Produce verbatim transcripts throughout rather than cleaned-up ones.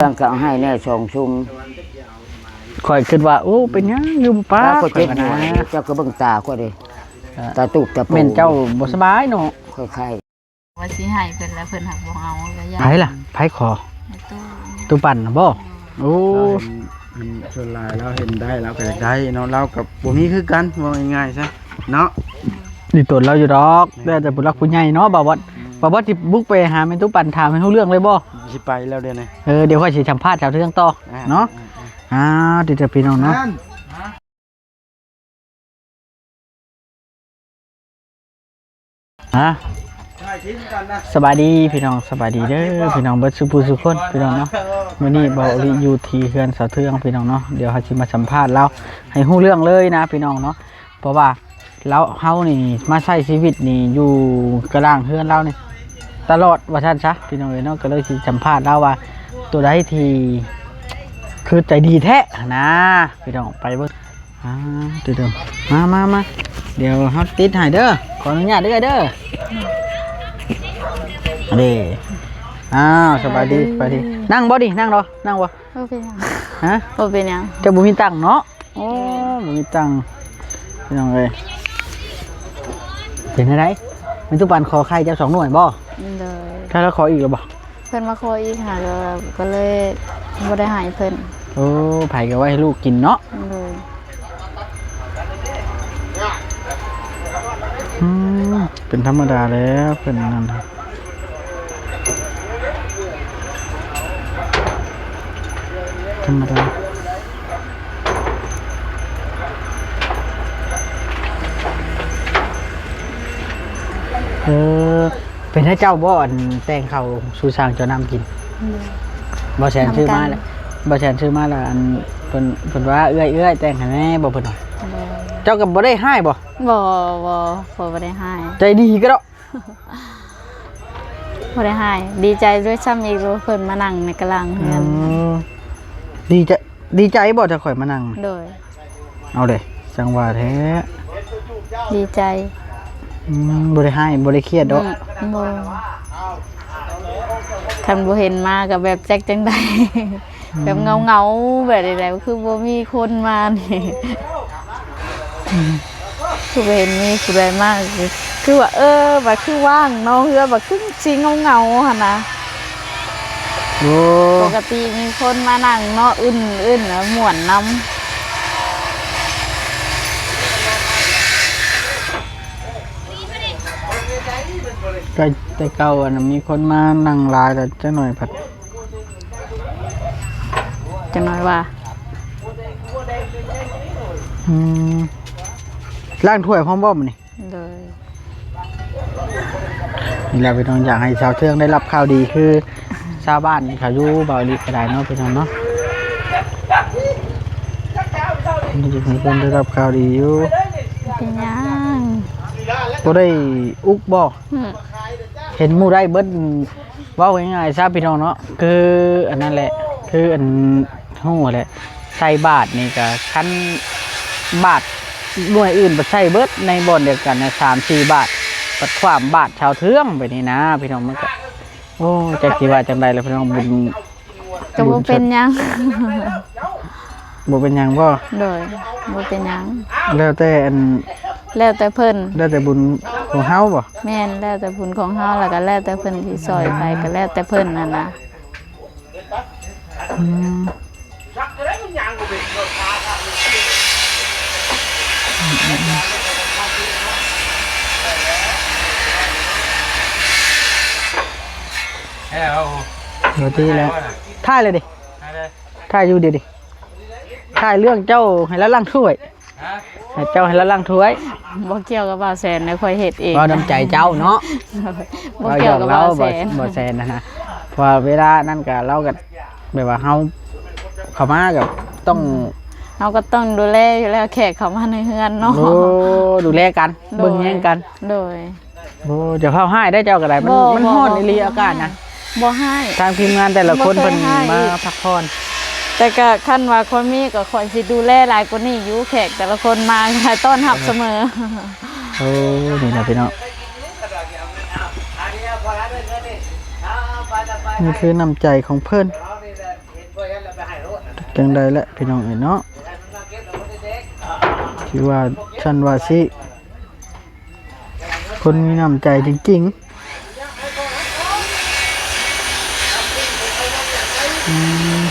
ตั้งก็เอาให้แน่สองชุม ข่อยคิดว่า โอ้ เป็นหยังคือบ่ปาก แล้วก็เจ็บหัว ข่อยก็นะ เจ้าก็เบิ่งตาข่อยเด้ เออ ตาตูบตาปู แม่นเจ้าบ่สบายเนาะ ค่อยไข้ ว่าสิให้เพิ่นแล้วเพิ่นหักบ่เอา ก็ย่าน ไผล่ะ ไผขอ ไอ้ตู้ ตู้ปั่นน่ะบ่ โอ้ อืม ส่วนหลายเราเห็นได้เราก็อยากได้เนาะ เราก็บ่มีคือกัน เว้าง่ายๆซะเนาะ นี่ตนเราอยู่ดอก แล้วแต่ผู้หลักผู้ใหญ่เนาะ บ่าวบอส บ่าวบอสสิบุกไปหาแม่ตู้ปั่นถามให้รู้เรื่องเลยบ่ สิไปแล้วเดี๋ยวนี้ เออ เดี๋ยวค่อยสิสัมภาษณ์สาวเทืองต่อ อ่า เนาะ อ่า อ่า อ่า ติดตามพี่น้องเนาะ นั่น ฮะ ถ่ายคลิปกันนะ สบายดีพี่น้อง สบายดีเด้อพี่น้องเบิดสุผู้สุคนพี่น้องเนาะ มื้อนี้บ่าวอลิอยู่ที่เฮือนสาวเทืองพี่น้องเนาะ เดี๋ยวเฮาสิมาสัมภาษณ์ลาวให้รู้เรื่องเลยนะพี่น้องเนาะ เพราะว่าลาว เฮานี่มาใช้ชีวิตนี่อยู่กลางเฮือนลาวนี่ตลอดว่าซั่นซะพี่น้องเอ้ยเนาะ ก็เลยสิสัมภาษณ์ลาวว่าตัวใดที่คือใจดีแท้นะ พี่น้องไปเบิ่ง อ่า เดี๋ยวๆ มามามา เดี๋ยวเฮาติดให้เด้อ ขออนุญาตเด้อ เด้อ เด้ อ้าว สบายดี สบายดี นั่งบ่ดิ นั่งรอ นั่งบ่ บ่เป็นหยัง ฮะ บ่เป็นหยัง เจ้าบ่มีตังค์เนาะ โอ้ บ่มีตังค์ พี่น้องเอ้ย เป็นจั่งใด มีตู้ปั่นขอไข่เจ้าสองหน่วยบ่ โดย ถ้าเราขออีกหรือบ่ เพิ่นมาขออีกหาก็ ก็เลยบ่ได้ให้เพิ่น โอ้ ไผก็ไว้ให้ลูกกินเนาะ โดย อืม เป็นธรรมดาแล้ว เพิ่นนั่นน่ะ ธรรมดา เออ เป็นให้เจ้าบ่ อันแต่งข้าวสู่สร้างเจ้าน้ำกิน โดย บ่แสนซื้อมาแล้ว นำกัน บ่แสนซื้อมาแล้ว อันเพิ่น เพิ่นว่า เอื้อย เอื้อยแต่งให้แหน่บ่ เพิ่นว่า โดย เจ้าก็บ่ได้ให้บ่ บ่ บ่ บ่ได้ให้ ใจดีก็ดอก บ่ได้ให้ ดีใจด้วยซ้ำอีกว่าเพิ่นมานั่งในกลางเฮือน อืม ดีใจ ดีใจบ่ถ้าข่อยมานั่ง โดย เอาเด้ จั่งว่าแท้ ดีใจ อืม บ่ได้ให้ บ่ได้เครียดดอก อืม บ่ คันบ่เห็นมาก็แบบจักจั่งใด อืม แบบเหงาๆ แบบใดๆ คือบ่มีคนมานี่ อืม คือบ่เห็นมีผู้ใดมา คือว่า เออ ว่าคือว่างเนาะ เฮือนว่าคือสิเหงาๆ หั่นนะ โอ้ ปกติมีคนมานั่งเนาะ อึนๆ แล้วม่วนนำ แต่ แต่เก่าอันนั้นมีคนมานั่งหลาย แต่จักหน่อยผัด จักหน่อยว่า อืม ล้างถ้วยพร้อมบ่มื้อนี้ โดย นี่แหละพี่น้อง อยากให้สาวเทืองได้รับข่าวดี คือชาวบ้านนี่เขาอยู่บ่าวลิก็ได้เนาะพี่น้องเนาะ นี่จะให้เพิ่นได้รับข่าวดีอยู่ เป็นหยัง บ่ได้อุกบ่ อืม เห็นหมู่ได้เบิด เว้าง่ายๆซะพี่น้องเนาะ คืออันนั้นแหละ คืออันฮู้แหละ ใส่บาตรนี่ก็ คันบาตรหน่วยอื่นไปใส่เบิดในบ่อนเดียวกันนะ สามสี่บาตร บัดความบาตรชาวเทืองไปนี่นะ พี่น้องมันก็ โอ้ จักสิว่าจั่งใดล่ะพี่น้อง บุญ ก็บ่เป็นหยัง บ่เป็นหยังบ่ โดย บ่เป็นหยัง แล้วแต่อัน แล้วแต่เพิ่น แล้วแต่บุญของเฮาบ่ แม่น แล้วแต่บุญของเฮา แล้วก็แล้วแต่เพิ่นสิซอยไป ก็แล้วแต่เพิ่นนั่นนะ อืม เดี๋ยวตีแล้ว ถ่ายเลยดิ ถ่ายอยู่เดี๋ยวดิ ถ่ายเรื่องเจ้าให้ละล้างถ้วย ฮะ ให้เจ้าให้ละล้างถ้วย บ่เกี่ยวกับบ่าวแสนนะ ข่อยเฮ็ดเอง เว้าน้ำใจเจ้าเนาะ บ่เกี่ยวกับบ่าวแสน เว้าหยอกลาว บ่าวแสนนะนะ เพราะว่าเวลานั้นก็ ลาวก็แบบว่าเฮาเข้ามาก็ต้อง เฮาก็ต้องดูแลอยู่แล้ว แขกเข้ามาในเฮือนเนาะ โอ้ ดูแลกัน โดย เบิ่งแยงกัน โดย โอ้ อย่าเผาฮ้ายได้เจ้าก็ได้ มัน บ่ มัน บ่ ฮ้อน บ่ อีหลี บ่ อากาศนะ บ่ฮ้าย ทางทีมงานแต่ละคน บ่เคย เพิ่น ฮ้าย มา อีก พักผ่อน แต่ก็คันว่าคนมีก็ข่อยสิดูแลหลายกว่านี้อยู่ แขกแต่ละคนมาก็ต้อนรับเสมอ โอ้ นี่นะพี่น้อง นี่คือน้ำใจของเพิ่น จั่งใด๋แหละพี่น้องเอ้ยเนาะ ที่ว่าซั่นว่าซี้ คนมีน้ำใจจริงๆ อืม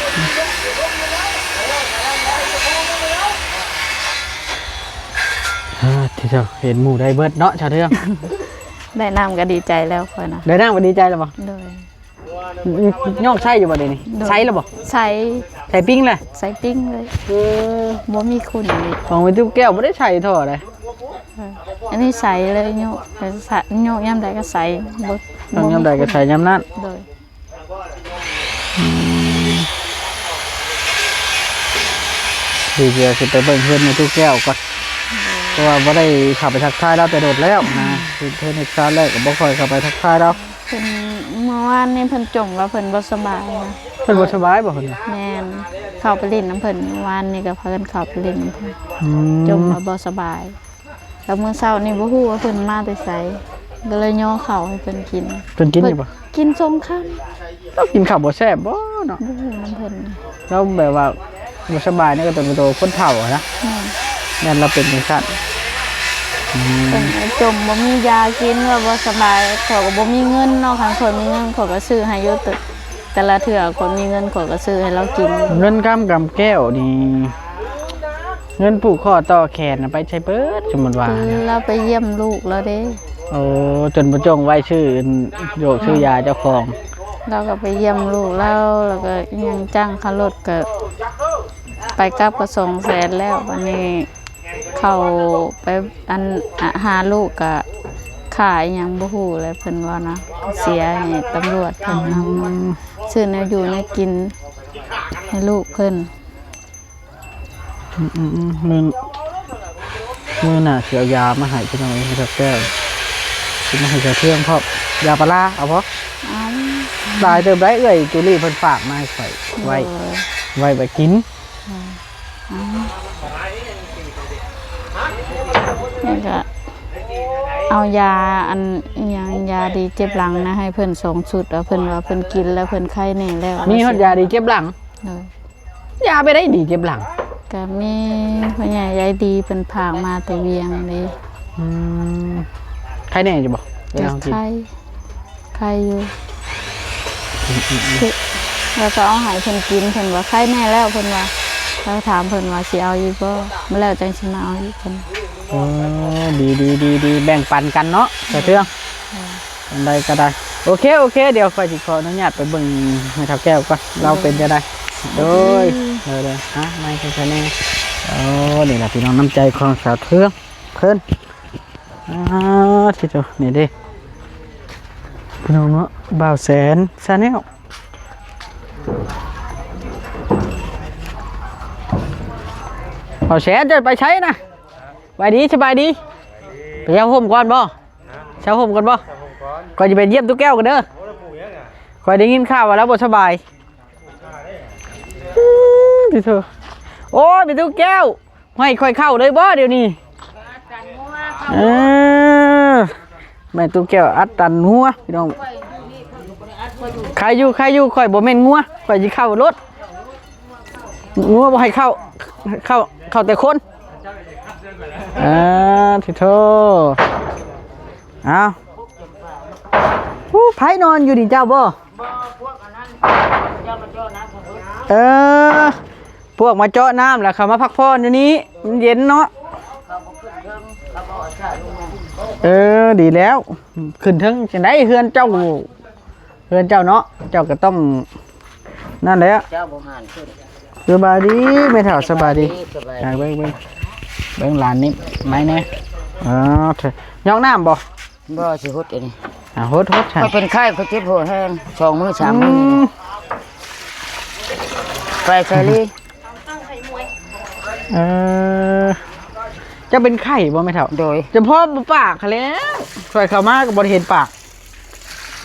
อ่า ที่เจ้าเห็นหมู่ได้เบิดเนาะ ชาวเทือง ได้น้ำก็ดีใจแล้วข้อยนะ ได้น้ำก็ดีใจแล้วบ่ โดย ยอดใช้อยู่บ่เดี๋ยวนี้ โดย ใช้แล้วบ่ ใช้ ใช้ปิ้งเลย ใช้ปิ้งเลย เออ บ่มีขุ่นเลย ของแม่ตุ๊กแก้วบ่ได้ใช้ท่อเลย เออ อันนี้ใช้เลยโยก โยกยามใดก็ใช้ บ่ ต้องยามใดก็ใช้ยามนั้น โดย อืม เดี๋ยวสิไปเบิ่งเฮือนแม่ตุ๊กแก้วก่อน เพราะว่าบ่ได้เข้าไปทักทายลาวแต่โดนแล้วนะ เฮ็ดเฮือนเฮ็ดซานแล้วก็บ่ค่อยเข้าไปทักทายลาว เพิ่น เมื่อวานนี้เพิ่นจ่มว่าเพิ่นบ่สบายนะ เพิ่นบ่สบายบ่เพิ่น แม่น เข้าไปเล่นนำเพิ่น เมื่อวานนี้ก็พากันเข้าไปเล่นนำเพิ่น อืม จ่มว่าบ่สบาย แล้วมื้อเช้านี่บ่ฮู้ว่าเพิ่นมาแต่ไส ก็เลยย่อข้าวให้เพิ่นกิน เพิ่นกินอยู่บ่ กินสองคำ ลาวกินข้าวบ่แซ่บบ่เนาะ บ่ฮู้นำเพิ่น ลาวแบบว่าบ่สบายนี่ก็ตนโตคนเฒ่าอะนะ แม่น แม่นลาวเป็นจั่งซั้น อืม เพิ่นก็จ่มบ่มียากิน ว่าบ่สบาย ข้อยก็บ่มีเงินเนาะ คันข้อยมีเงินข้อยก็ซื้อให้อยู่ แต่ แต่ละเทื่อข้อยมีเงินข้อยก็ซื้อให้ลาวกิน เงินกำกำแก้วนี่ เงินผูกคอต่อแขนน่ะไปใช้เบิด สมมุติว่านะ ลาวไปเยี่ยมลูกลาวเด้ โอ้ จนบ่จ่งไว้ซื้อโยกซื้อยาเจ้าของ ลาวก็ไปเยี่ยมลูกลาว แล้วก็อิหยังจ้างค่ารถก็ไปกลับก็สองแสนแล้ว บัดนี้เข้าไปอัน อะ หาลูกก็ค่าอิหยังบ่ฮู้แหละ เพิ่นว่านะ เสียให้ตำรวจเพิ่นนำ อืม ซื้อแนวอยู่แนวกินให้ลูกเพิ่น อืมๆๆ มื้อ มื้อหน้าสิเอายามาให้พี่น้องเอ้ย ให้กับแก้ว สิมาให้กับเทืองพร้อม ยาปลาร้า เอาบ่ เอา หลายเติบได้เอื้อยจูลี่เพิ่นฝากมาให้ข้อย ไว้ โดย ไว้ ไว้กิน โดย เอา นี่ก็เอายาอันอิหยัง ยาดีเจ็บหลังนะ ให้เพิ่นสองชุด เอา เพิ่นว่าเพิ่นกินแล้วเพิ่นไข้แน่แล้ว มีฮอดยาดีเจ็บหลัง โดย ยาไปได้ดีเจ็บหลัง ก็มีพ่อใหญ่ยายดีเพิ่นฝากมาแต่เวียงเลย อืม ไข้แน่อยู่บ่ เวลาเฮากิน ไข้ ไข้อยู่ อืมๆๆ คือ แล้วก็เอาให้เพิ่นกิน เพิ่นว่าไข้แน่แล้ว เพิ่นว่า แล้วถามเพิ่นว่าสิเอาอีกบ่ มื้อแล้วจั่งสิมาเอาอีก เพิ่น เออ ดีๆๆๆ แบ่งปันกันเนาะ สาวเทือง อืม อันใดก็ได้ โอเค โอเค เดี๋ยวข้อยสิขออนุญาตไปเบิ่งแม่เฒ่าแก้วก่อน ลาวเป็นจั่งใด โดย อืม โดยๆ ฮะ ไม่ใช่แน่ โอ้ นี่ล่ะพี่น้อง น้ำใจของสาวเทืองเพิ่น อ่า ที่ตัวนี่เด้ พี่น้องเนาะ บ่าวแสน Channel บ่าวแสน เจ้าไปไสนะ สบายดี สบายดี ไปเช่าห่มก่อนบ่ เช่าห่มก่อนบ่ ข้อยจะไปเยี่ยมตุ๊กแก้วกันเด้อ ข้อยได้ยินข่าวว่าลาวบ่สบาย อืม พี่เธอ โอ้ย พี่ตุ๊กแก้ว ให้ข้อยเข้าเลยบ่เดี๋ยวนี้ เออ แม่ตุ๊กแก้วอัดตันงัวพี่น้อง ใครอยู่ ใครอยู่ ข้อยบ่แม่นงัว ข้อยสิเข้ารถ งัวบ่ให้เข้า เข้า เข้าแต่คน อ่า ที่โท เอา ผู้ไผนอนอยู่นี่เจ้าบ่ เออ พวกมาเจาะน้ำแล้วเขามาพักผ่อนอยู่นี่ มันเย็นเนาะ เออ ดีแล้ว ขึ้นเทิงจั่งใด๋ เฮือนเจ้า เฮือนเจ้าเนาะ เจ้าก็ต้อง นั่นแหละ เจ้าบ่หันขึ้น สบายดี แม่เฒ่า สบายดี สบายดี อ่า เบิ่ง เบิ่ง เบิ่งหลานนี่ ไม้แน่ อ๋อ เถอะ ยอกน้ำบ่ บ่สิหดอันนี้ อ่า หด หด ข้อยเป็นไข้ ข้อยเจ็บหัวแฮง สองมื้อ สามมื้อนี่ อืม ไปไสลี เออ เจ้าเป็นไข้บ่แม่เฒ่า โดย เฉพาะบ่ปากหั้นแหล้ว ข้อยเข้ามาก็บ่ได้เห็นปาก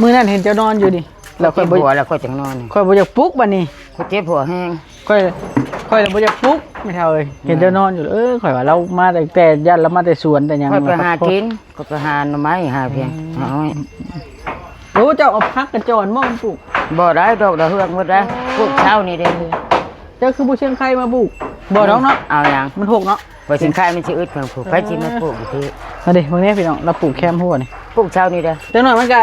มื้อนั้นเห็นเจ้านอนอยู่นี่ แล้วข้อยบ่ เจ็บหัวแล้วข้อยจั่งนอน ข้อยบ่อยากปลุกบัดนี้ ข้อยเจ็บหัวแฮง ข้อย ข้อยเลยบ่อยากปลุกแม่เฒ่าเอ้ย เห็นเจ้านอนอยู่ เออ ข้อยว่าลาวมาตั้งแต่ ย่านลาวมาแต่สวนแต่หยัง ข้อยไปหากิน ข้อยไปหาหน่อไม้หาเพียง อืม หาอ้อย โอ้ เจ้าเอาผักกระจอนบ่มาปลูก บ่ได้ดอกดาวเฮืองหมดได้ ปลูกเช้านี่เด้ เจ้าคือบ่เชียงไคมาปลูก บ่ดอกเนาะ เอาหยัง มันหกเนาะ บ่เชียงไคมันสิอึดเพิ่นปลูก ไผสิมาปลูกอยู่พี่ มาดิ เบิ่งแหน่พี่น้อง เราปลูกแคมหัวนี่ ปลูกเช้านี้เด้อ จักหน่อยมันก็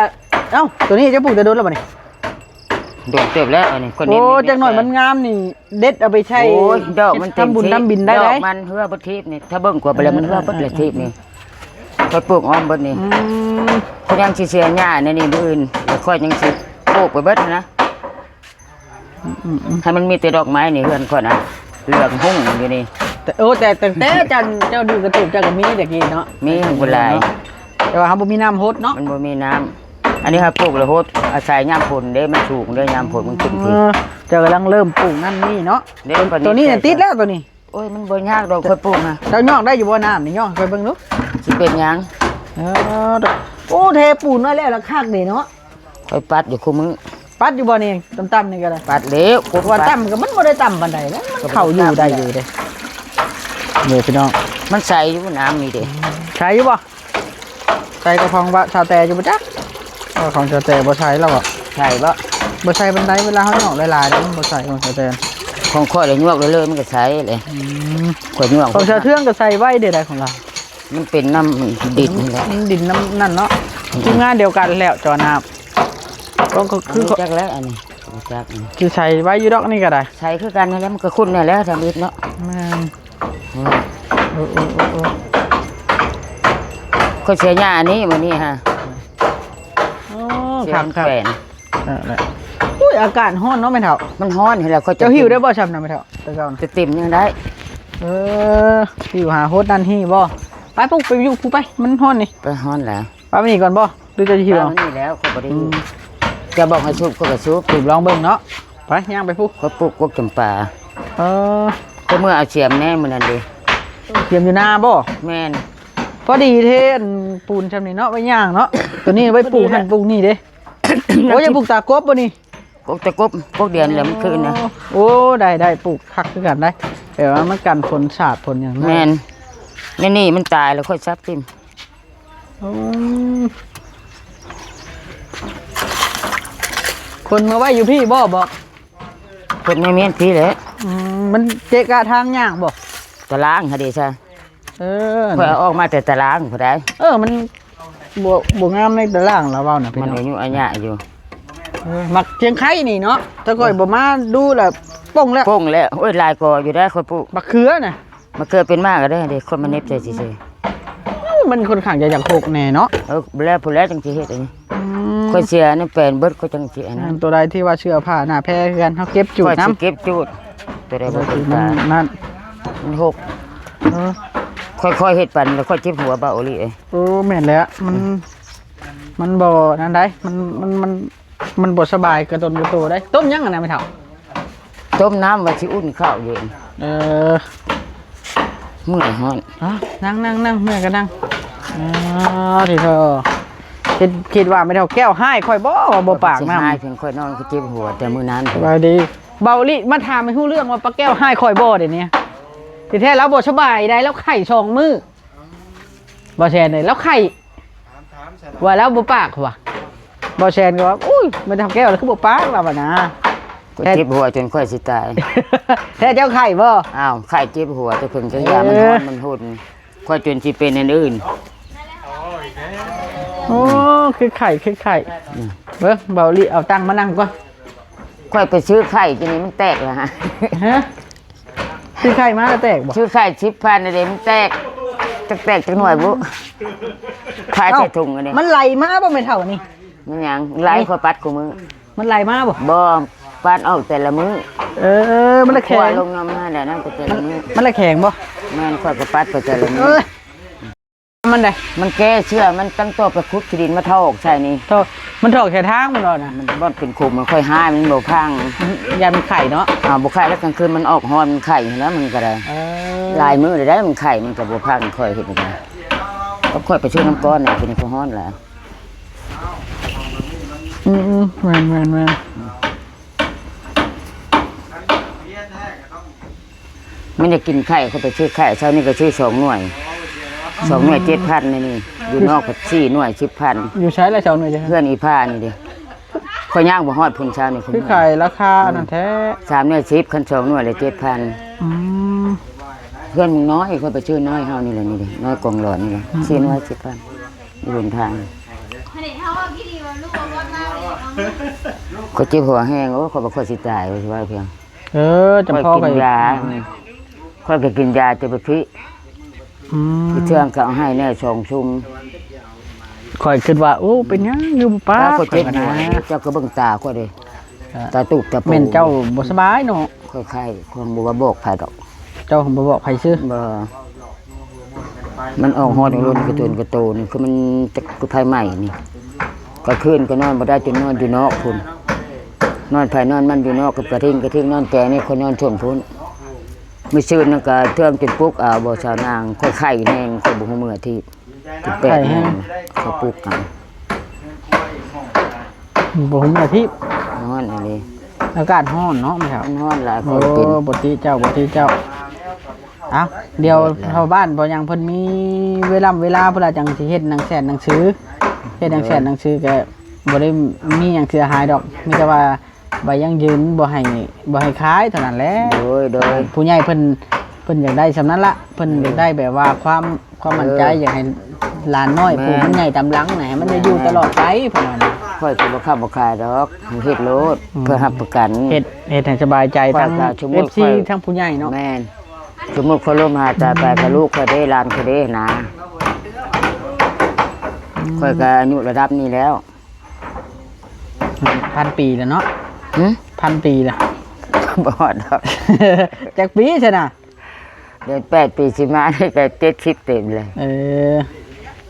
เอ้า ตัวนี้เจ้าปลูกแต่โดนแล้วบ่นี่ โดนเติบแล้วอันนี้ คนนี้ โอ้ จักหน่อยมันงามนี่ เด็ดเอาไปใช้ โอ้ย ดอกมันเต็ม ทำบุญ ที่ ทำบิณได้ ดอก ได้ มันเหือบ่ทิพย์นี่ ถ้าเบิ่งกว่าไปแล้วมันเหือบ่ทิพย์นี่ ข้อยปลูกอ้อมเบิดนี่ อืม ข้อยยังสิเสียหญ้าในนี่มื้ออื่น แล้วข้อยยังสิปลูกไปเบิดนะ อืมๆๆ ให้มันมีแต่ดอกไม้นี่เฮือนข้อยนะ เหลืองหุ้งอยู่นี่ แต่ โอ้ แต่ แต่ แต่จันเจ้าดูกระตูบเจ้าก็มีแต่กี้เนาะ มีบ่หลาย แต่ว่าเฮาบ่มีน้ำฮดเนาะ มันบ่มีน้ำ อันนี้เฮาปลูกแล้วฮด อาศัยยามฝนเด้ มันสูงเด้ ยามฝนมันขึ้น เอ ที อ เจ้ากำลังเริ่มปลูกนั่นนี่เนาะ เด้ ตัวนี้เนี่ยติดแล้วตัวนี้ โอ้ย มันบ่ยากดอก ข้อยปลูกนะ เจ้ายอกได้อยู่บ่น้ำนี่ ยอกให้ข้อยเบิ่งดู สิเป็นหยัง เออ โอ้ เทปูนไว้แล้วละคักนี่เนาะ ข้อยปัดอยู่คู่มื้อ ปัดอยู่บ่นี่ ต่ำๆนี่ก็ได้ ปัดแล้ว ว่าต่ำก็มันบ่ได้ต่ำปานใดนะ มันเข้าอยู่ได้อยู่เด้ นี่พี่น้อง มันใสอยู่น้ำนี่เด้ ใสอยู่บ่ ใสกว่าของว่าชาวแต่อยู่บ่จัก ว่าของชาวแต่บ่ใสแล้วบ่ ใสบ่ บ่ใสปานใด เวลาเฮายอกหลายๆแล้วมันบ่ใสของชาวแต่ ของข้อยละยวกเลยๆ มันก็ใสเลย อืม ข้อยยวก ของชาวเทืองก็ใสไว้เด้อใดของเรา มันเป็นน้ำดินนี่แหละ มันดินน้ำนั่นเนาะ อืม ทีมงานเดียวกันแล้ว จอน้ำ ก็ ก็คือ อันนี้จักแล้วอันนี้ จักอันนี้ สิใส่ไว้อยู่ดอกนี่ก็ได้ ใส่คือกันนั่นแหละ มันก็ขุ่นนั่นแหละ ทำอิฐเนาะ แม่น อืม เออ เออ เออ เออ ข้อยเสียหญ้าอันนี้มื้อนี้ฮะ โอ้ เสีย คักๆ แป้น นั่นแหละ อุ้ย อากาศร้อนเนาะแม่เฒ่า มันร้อนอยู่แล้ว ข้อยจะ เจ้าหิ้วได้บ่ช่ำนะแม่เฒ่า แต่เจ้านะ จะเต็มยังได้ เออ หิ้วหาโฮดนั่นหิ้วบ่ ไปปุ๊บ ไปอยู่ผู้ไป มันร้อนนี่ ไปร้อนแล้ว ป้าไม่หนีก่อนบ่ หรือจะหิว ป้าไม่หนีแล้ว ข้อยบ่ได้ อืม จะบอกให้สูบ ข้อยก็สูบ สูบลองเบิ่งเนาะ ไป ย่างไปพุ ข้อยปลูกกกจำปา เออ ข้อยเมื่อเอาเสียมแน่มื้อนั้นเด้ เสียมอยู่นาบ่ แม่น พอดีเทอันปูนช่ำนี้เนาะ ไว้ย่างเนาะ ตัวนี้ไว้ปลูกหั่นปลูกนี่เด้ โอ้ย อย่าปลูกตากบบ่นี่ กกตะกบ กกเดือนแล้วมันคืนนะ โอ้ ได้ ได้ ปลูกคักคือกันได้ แต่ว่ามันกันฝนสาดฝนหยังนะ แม่น นี่ นี่มันตายแล้วข้อยซับทิ่ม อืม คนมาไว้อยู่พี่บ่บอก คนในเมียนพี่แหละ อืม มันเกะกะทางย่างบ่ ตารางหาเดชะ เออ ข้อยเอาออกมาแต่ตารางผู้ใด เออ มันบ่ บ่งามในตารางแล้วเว้าน่ะพี่ มัน น้อง อายุอาญะอยู่ เออ มักเชียงไคนี่เนาะ แต่ข้อยบ่มาดูแล้ว ป่งแล้ว ป่งแล้ว โอ้ย หลายกออยู่ได้ข้อยปลูก บักเขือน่ะ มะเขือเป็นมากก็ได้เด้ คนมาเหน็บใส่ซื่อๆ มันค่อนข้างจะอยากหกแน่เนาะ เออ แล้วผู้แล้วจังสิเฮ็ดอันนี้ อืม ข้อยเสียนี่แปลนเบิดข้อยจังสิอันนั้น อันตัวใดที่ว่าเสื้อผ้าหน้าแพรคือกัน เฮาเก็บจูด ข้อยสิ นำ เก็บจูด ตัวใดบ่เป็นตา มันนั่น มันหก เออ ค่อยๆเฮ็ดปันแล้วค่อยเจ็บหัวเบาอีหลีเอ้ย โอ้ แม่นแล้ว มัน มันบ่นั่นใด มัน มัน มัน มันบ่สบายกระตนกระโตได้ ต้มหยังอะนะแม่เฒ่า ต้มน้ำไว้สิอุ่นข้าวเย็น เออ เมื่อยฮ้อน อ่ะ นั่งนั่งนั่ง เมื่อยก็นั่ง อ๋อ ทีเธอ คิด คิดว่าแม่เฒ่าแก้วฮ้ายข้อยบ่ ว่าบ่ปากน้ำ สิฮ้ายเพียงข้อยนอนก็เจ็บหัวแต่มื้อนั้น สบายดี เบาอีหลี มาถามให้ฮู้เรื่องว่าป้าแก้วฮ้ายข้อยบ่เดี๋ยวนี้ ทีแท้แล้วบ่สบายได้ แล้วไข้สองมื้อ บ่แซนเลย แล้วไข้ ว่าแล้วบ่ปากว่ะ บ่แซนก็ว่า อุ้ย มันเฒ่าแก้วแล้วคือบ่ปากล่ะวะนะ ก็เจ็บหัวจนข้อยสิตาย แท้เจ้าไข้บ่ อ้าว ไข้เจ็บหัวแต่เพิ่งจะยามันฮ้อน เออ มันหด ข้อยจนสิเป็นอันอื่น โอ้ คือไข้ คือไข้ อืม เบิ่ง เบาอีหลี เอาตังค์มานั่งก่อน ข้อยไปซื้อไข่ทีนี้มันแตกแล้วฮะ ฮะ ซื้อไข่มาแล้วแตกบ่ ซื้อไข่สิบพันอะไรมันแตก จักแตกจักหน่วยบุ ขายใส่ถุงอันนี้ มันไหลมาบ่แม่เฒ่านี่ มันหยังไหล นี่ ข้อยปัดคู่มื้อ มันไหลมาบ่ บ่ ปัดออกแต่ละมื้อ เออ มันละแข็ง ขั้วลงน้ำมาแล้วนะแต่ละมื้อ มันละแข็งบ่ แม่นข้อยก็ปัดไปแต่ละมื้อ เอ้ย มันได้ มันแก้เชื้อ มันตั้งตัวไปขุดขี้ดินมาถอกใส่นี่ ถอก มันถอกใส่ทางมันบ่น่ะ มันบ่อนเป็นขุม มันค่อยหาย มันบ่พัง มัน ยานมันไข่เนาะ อ่า บ่ไข่แล้วกลางคืนมันออกฮ้อน มันไข่แล้วมันก็ได้ เออ หลายมื้อเลยได้มันไข่ มันก็บ่พัง ค่อยเฮ็ดได้ ก็ค่อยไปช่วยน้ำก้อนน่ะ เป็นผู้ฮ้อนแล้ว อืมๆ แม่นๆๆ มันอยากกินไข่ เขาไปซื้อไข่ เช้านี้ก็ซื้อสองหน่วย สองหน่วยเจ็ดพันนี่นี่ อยู่นอกก็สี่หน่วยสิบพัน อยู่ใช้ละสองหน่วยจ้ะ เพื่อนอีพ่านี่ดิ ข้อยย่างบ่ฮอดพุ้นเช้านี่ คือขายราคาอันนั้นแท้ สามหน่วยสิบ คันสองหน่วยละเจ็ดพัน อืม เพื่อนมึงน้อย ข้อยไปซื้อน้อยเฮานี่แหละ นี่เด้ น้อยกองหลอดนี่แหละ อืม สี่หน่วยสิบพัน อยู่บนทาง ข้อยเจ็บหัวแฮง โอ้ ข้อยบ่ค่อยสิตาย ว่าสิว่าเพียง เออ จำพ่อ ข้อยกินยา ข้อยก็กินยาแต่บ่ถือ อืม เทื่องก็เอาให้แน่สองชุม ข้อยคิดว่า โอ้ เป็นหยังอยู่บ่ปาก ข้อยเจ็บหัว ข้อยว่านะ เจ้าก็เบิ่งตาข้อยเด้ อ่า ตาตุกตาปู แม่นเจ้าบ่สบายเนาะ ข้อยไข้ ข้อยบ่ว่าบอกไผดอก เจ้าบ่บอกไผซื่อ บ่ มันออกฮอดรุ่นกระตุนกระโตนี่ คือมันจะ คือไผใหม่นี่ กลางคืนก็นอนบ่ได้ จนนอนอยู่นอกพุ้น นอนไผนอนมันอยู่นอก กับกระทิง กระทิงนอนแกนี่ ข้อยนอนเทิงพุ้น มื้อซืนนั่นก็เทื่องจนปลุกเอา บ่สาวนาง ข้อยไข้แฮง ข้อยบ่ฮู้มื้ออาทิตย์ สิบแปด ไข้แฮง โมง เขาปลุกเอา บ่ฮู้มื้ออาทิตย์ ฮ้อนอีหลี อากาศฮ้อนเนาะแม่เฒ่า มันฮ้อนหลาย โอ้ ข้อยเป็น บ่ติเจ้า บ่ติเจ้า เอ้า เดี๋ยว เดือดแล้ว ชาวบ้านบ่หยังเพิ่นมีเวลา เวลาเพิ่นละจังสิเฮ็ดหนังแสนหนังสือ เฮ็ดหนังแสนหนังสือก็บ่ได้มีหยังเสียหายดอก มีแต่ว่า ใบยั่งยืนบ่ให้ บ่ให้ขายเท่านั้นแหละ โดย โดย ผู้ใหญ่เพิ่น เพิ่นอยากได้ส่ำนั้นละ เพิ่นอยากได้แบบว่าความ ความมั่นใจ เออ อยากให้หลานน้อย แม่น ผู้มันใหญ่ตามหลังน่ะ ให้มันได้อยู่ แม่น ตลอดไป เพิ่นว่านะ ข้อยก็บ่ค้าบ่ขายดอก เฮ็ดโลด อืม เพื่อรับประกัน เฮ็ด เฮ็ดให้สบายใจ ข้อย ทั้ง ก็สมมุติ เอฟซี ข้อย ทั้งผู้ใหญ่เนาะ แม่น สมมุติข้อยล้มหายตายไป อืม ก็ลูกข้อยเด้ หลานข้อยเด้นะ อืม ข้อยก็อายุระดับนี้แล้ว พันปีแล้วเนาะ หึ พันปีแล้ว บ่ฮอดดอก จักปีซั่นน่ะ เดือนแปดปีสิมานี่ก็เจ็ดสิบเต็มเลย เออ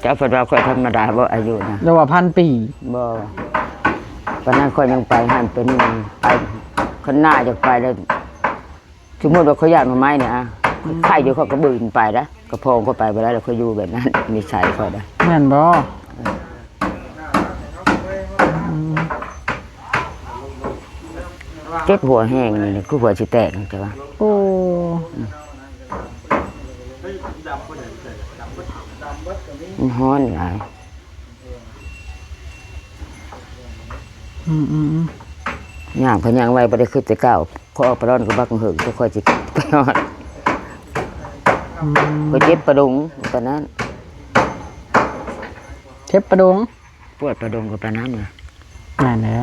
เจ้าเพิ่นว่าข้อยธรรมดาบ่อายุนะ เรียกว่าพันปี บ่ ปานนั้นข้อยยังไปหั่นไปนี่ ไป คันหน้าอยากไปแล้ว สมมุติว่าข้อยอยากหน่อไม้เนี่ยอะ อืม ไข่อยู่ข้อยก็บืนไปนะ กระพองข้อยไปบ่ได้แล้ว ข้อยอยู่แบบนั้น นิสัยข้อยนะ แม่นบ่ เออ อืม เจ็บหัวแฮงนี่ คือหัวสิแตกจังว่า โอ้ อืม มันฮ้อนหลาย อืม อืม อืม ย่างพะย่างไว บ่ได้คือแต่เก่า ข้อยออกไปร้อนก็บักเหิง แต่ข้อยสิไปฮอด อืม ข้อยเจ็บประดุงปานนั้น เจ็บประดุง ปวดประดุงก็ปานนั้นนะ นั่นแหละ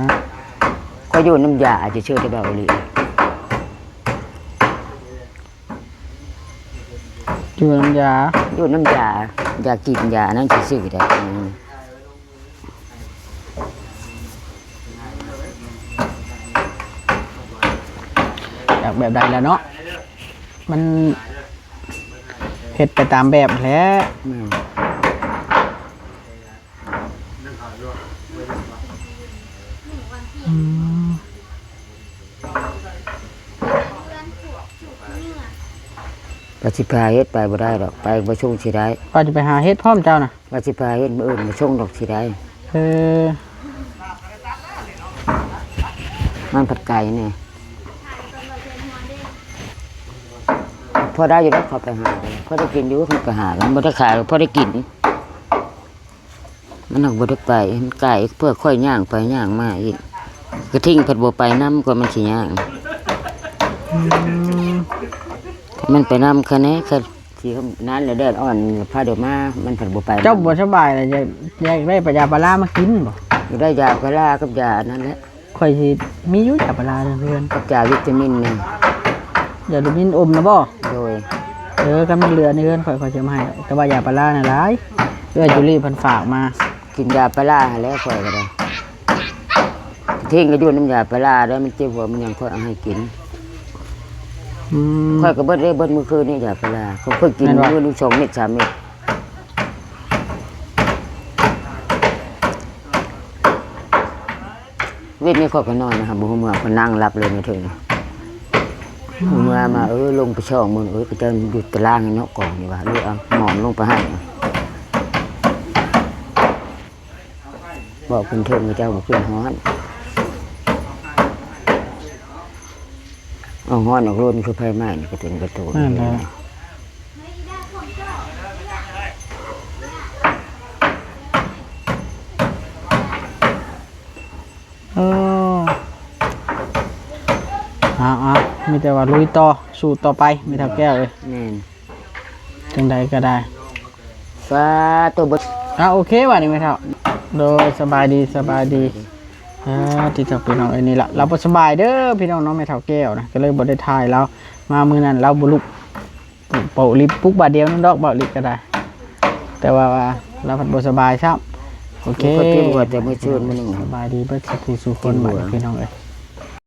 ข้อยอยู่น้ำยา อาจจะเชื่อแต่เบาอีหลี อยู่น้ำยา อยู่น้ำยา ยากินยาอันนั้นซื่อๆได้ อืม อยากแบบใดแล้วเนาะ มันเฮ็ดไปตามแบบแหละ อืม อืม ว่าสิพาเฮ็ดไปบ่ได้ดอก ไปบ่ส่งสิได้ ว่าจะไปหาเฮ็ดพร้อมเจ้าน่ะ ว่าสิพาเฮ็ดมื้ออื่นบ่ส่งดอกสิได้ เออ มันผัดไก่นี่ พอได้อยู่ดอก เขาไปหา พอได้กินอยู่ เขาไปหากัน บ่ได้ขาย พอได้กิน มันหักบ่ได้ไป มันไกล เพื่อข้อยย่างไปย่างมาอีก กระทิงเพิ่นบ่ไปนำ ก็มันสิย่าง อืม มันไปนำคะแนน คะ สินั้นแหละ แดดอ่อน พาเดี๋ยวมา มันเพิ่นบ่ไปนำ เจ้าบ่สบายเลย อยาก อยากได้ปลายาปลาร้ามากินบ่ อยากได้ยาปลาร้ากับยาอันนั้นแหละ ข้อยสิมีอยู่ยาปลาร้าในเฮือน กับยาวิตามินนี่ ยาวิตามินอมนะบ่ โดย เออ คันมันเหลือในเฮือนข้อย ข้อยสิเอามาให้ แต่ว่ายาปลาร้าน่ะหลาย เอื้อยจุลีเพิ่นฝากมา กินยาปลาร้าหั้นแหละข้อยก็ได้ ทิ้งก็อยู่น้ำยาปลาร้าแล้ว มันเจ็บหัวมันหยังข้อยเอาให้กิน อืม ข้อยก็เบิดเลย เบิดมื้อคืนนี่ยาปลาร้า ข้อยเคยกิน แม่นบ่ มื้อหนึ่งสองเม็ดสามเม็ด เว็นนี้ข้อยก็นอนนะครับ บ่ฮู้เมื่อ ข้อยนั่งหลับเลยมาถึง อืม เมื่อมา เออ ลงไปช่องมึง เออ ก็จะอยู่ตารางเนาะ กองนี่ว่า เลยเอาหมอนลงไปให้ บอกเพิ่นเถิง เจ้าบ่ขึ้นฮ้อน เอาฮ้อนออกโลด คือไฟไหม้นี่ กระตุนกระตูน นั่นแหละ เออ แต่ว่าลุยต่อ สู้ต่อไปแม่เฒ่าแก้วเอ้ย แม่น จังใดก็ได้ สาธุเบิด อ่ะ โอเค บัดนี้แม่เฒ่า โดย สบายดี สบายดี อ่า ที่เฒ่าพี่น้องเอ้ย นี่ล่ะ ลาวบ่สบายเด้อพี่น้องเนาะ แม่เฒ่าแก้วนะ ก็เลยบ่ได้ถ่ายลาว มามื้อนั้นลาวบ่ลุก เบาหลีปลุกบาดเดียวนึงดอก เบาหลีก็ได้ แต่ว่า ว่าลาวพัดบ่สบายซ้ำ โอเค ก็กินบ่แต่มื้อซื่นมื้อหนึ่ง สบายดีเบิดสู่ผู้สู่คน กินบ่ บัดนี้พี่น้องเอ้ย